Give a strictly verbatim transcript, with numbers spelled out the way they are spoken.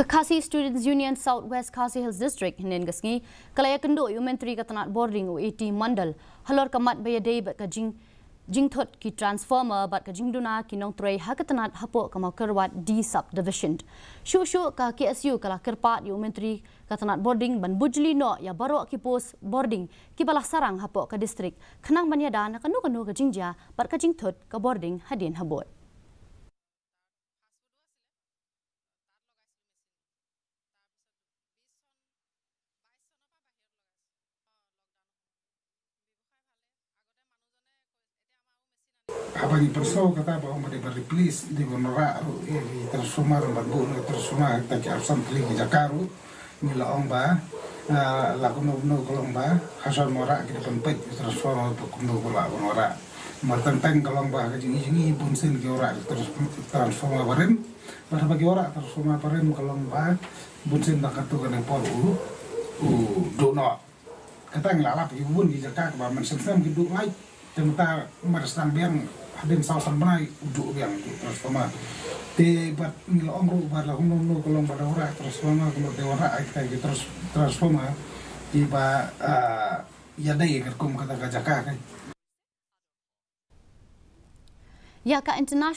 Ka Khasi Students Union South West Khasi Hills District hynnin ka sngi ka la ïakynduh ïa u Myntri ka tnat bording u A T Mondal halor ka mat ba ïadei bad ka jing jingthut ki transformer bad ka jingduna ki nongtrei ha ka tnat hapoh ka Mawkyrwat D Subdivision. Shuh shuh ka K S U ka la kyrpad ïa u Myntri ka tnat bording ban bujli noh ïa baroh ki post bording kiba la sarang hapoh ka district khnang ban ïada na kano kano ka jingjia bad ka jingthut ka bording hadien habud. Haba ngi pynslem kata ba ong ba dei ba replace, dei ban wanrah ruh ïa ki transformer, ban buh na ka transformer ha kita ki arphew san tylli ki jaka ruh. Ngi la ong ba, ah, la kumno kumno ka long ba ha shuwa wanrah ki dei ban peit transformer ba kumno ba la wanrah. Namar teng teng ka long ba ha ka jingïohi jingïohi bunsien ki wanrah trans-, transformer barim. Bad haba ki wanrah transformer barim ka long ba bunsien ba katto katne por u, u duh noh. Kata ngi la lap ïa ki bun ki jaka kaba mynshem shem ki duh ngai. Te mynta mar sdang biang hadien saw san bnai u duh biang u transformer. Te bad ngi la ong ruh ba la kumno kumno ka long ba da wanrah transformer, kumno te wanrah ai kai ki trans-, transformer kiba, ah, ïadei katkum kata ka jaka kai. Ïa ka international